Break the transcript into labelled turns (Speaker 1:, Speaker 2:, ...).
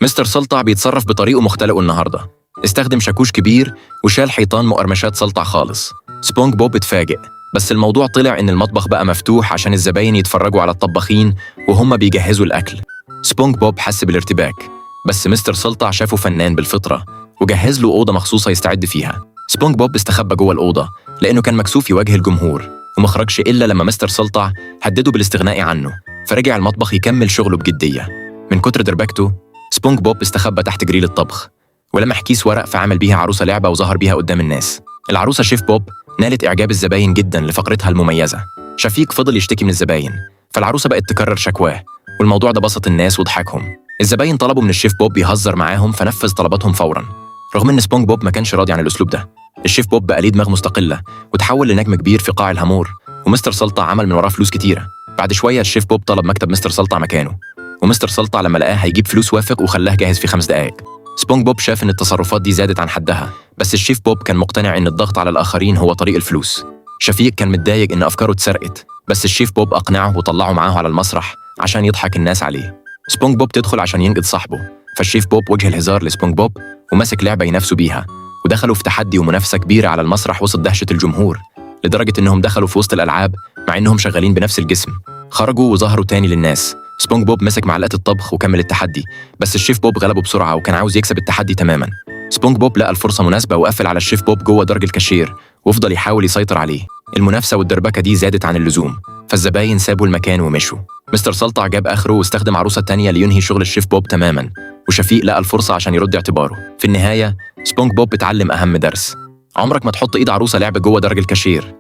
Speaker 1: مستر سلطع بيتصرف بطريقة مختلقه النهارده. استخدم شاكوش كبير وشال حيطان مقرمشات سلطع خالص. سبونج بوب اتفاجئ، بس الموضوع طلع إن المطبخ بقى مفتوح عشان الزباين يتفرجوا على الطباخين وهم بيجهزوا الأكل. سبونج بوب حس بالارتباك، بس مستر سلطع شافه فنان بالفطرة وجهز له أوضة مخصوصة يستعد فيها. سبونج بوب استخبى جوه الأوضة لأنه كان مكسوف يواجه الجمهور، ومخرجش إلا لما مستر سلطع هدده بالاستغناء عنه، فرجع المطبخ يكمل شغله بجدية. من كتر دربكته سبونج بوب استخبى تحت جريل الطبخ، ولمح كيس ورق فعمل بيها عروسة لعبة وظهر بيها قدام الناس. العروسة شيف بوب نالت إعجاب الزباين جدا لفقرتها المميزة. شفيق فضل يشتكي من الزباين، فالعروسة بقت تكرر شكواه، والموضوع ده بسط الناس وضحكهم. الزباين طلبوا من الشيف بوب يهزر معاهم، فنفذ طلباتهم فورا، رغم ان سبونج بوب ما كانش راضي عن الاسلوب ده. الشيف بوب بقى ليه دماغ مستقلة وتحول لنجم كبير في قاع الهامور، ومستر سلطع عمل من وراه فلوس كتيرة. بعد شوية الشيف بوب طلب مكتب مستر سلطع مكانه، ومستر سلطع لما لقاه هيجيب فلوس وافق وخلاه جاهز في 5 دقائق. سبونج بوب شاف ان التصرفات دي زادت عن حدها، بس الشيف بوب كان مقتنع ان الضغط على الاخرين هو طريق الفلوس. شفيق كان متضايق ان افكاره اتسرقت، بس الشيف بوب اقنعه وطلعه معاه على المسرح عشان يضحك الناس عليه. سبونج بوب تدخل عشان ينقذ صاحبه، فالشيف بوب وجه الهزار لسبونج بوب ومسك لعبة ينافسوا بيها، ودخلوا في تحدي ومنافسة كبيرة على المسرح وسط دهشة الجمهور، لدرجة إنهم دخلوا في وسط الألعاب مع إنهم شغالين بنفس الجسم. خرجوا وظهروا تاني للناس. سبونج بوب مسك معلقة الطبخ وكمل التحدي، بس الشيف بوب غلبه بسرعة وكان عاوز يكسب التحدي تماما. سبونج بوب لقى الفرصة مناسبة وقفل على الشيف بوب جوه درج الكاشير وفضل يحاول يسيطر عليه. المنافسة والدربكة دي زادت عن اللزوم، فالزباين سابوا المكان ومشوا. مستر سلطع جاب آخره واستخدم عروسة تانية لينهي شغل الشيف بوب تماما، وشفيق لقى الفرصة عشان يرد اعتباره. في النهاية سبونج بوب اتعلم أهم درس: عمرك ما تحط إيد عروسة لعبة جوه درج الكاشير.